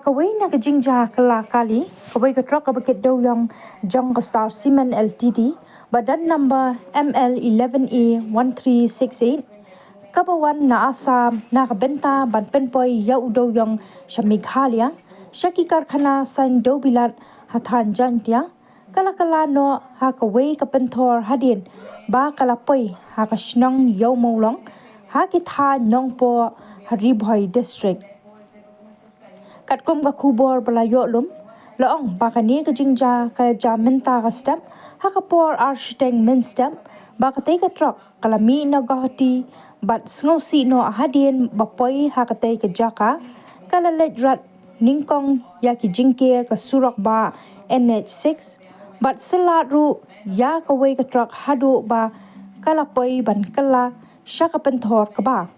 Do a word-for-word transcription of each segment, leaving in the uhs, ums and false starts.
Kawei na ka jingjia kylla kali, kawei ka trok kaba kit dewïong jong ka Star Cement L T D, ba don number M L eleven A one three six eight, kaba wan na Assam na ka bynta ban pynpoi ïa u dewïong sha Meghalaya, sha ki karkhana saiñ dewbilat ha thaiñ Jaintia, ka la kylla noh ha kawei ka pynthor hadien ba ka la poi ha ka shnong Ïewmawlong, ha ki thaiñ Nongpoh, ha Ri Bhoi District. Katkum ka khubor ba la ïoh lum, la ong ba kane ka jingjia ka la jia mynta ka step, ha ka por ar shiteng mynstep, ba katei ka trok ka la mih na Guwahati bad sngewsih noh hadien ba poi ha katei ka jaka, ka la leit rat nyngkong ïa ki jingker ka surok bah N H six, bad syllat ruh ïa kawei ka trok haduh ba ka la poi ban kylla sha ka pynthor kaba.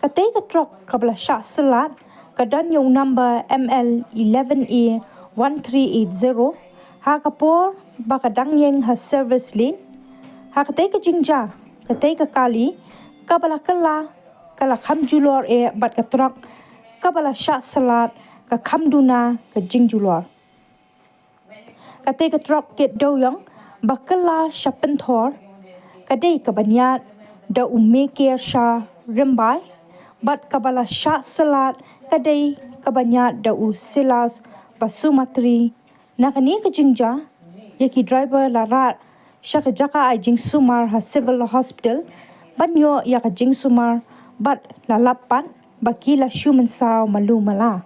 Katei ka trok kaba la shah syllat ka don ïa u number M L eleven A one three eight zero, ha ka por ba ka dang ïeng ha service lane. Ha katei ka jingjia, katei ka kali kaba la kylla ka la kham julor eh bad ka trok kaba la shah syllat ka kham duna ka jingjulor. Katei ka trok kit dewïong ba kylla sha pynthor, ka dei kaba ñiad da u Mekersha Rymbai, bad kaba la shah syllat ka dei kaba ñiad da u Silas Basumatary. Na kane ka jingjia, ïa ki driver la rat sha ka jaka ai jingsumar ha Civil Hospital ban ïoh ïa ka jingsumar, bad la lap pat ba ki la shu mynsaw malu mala.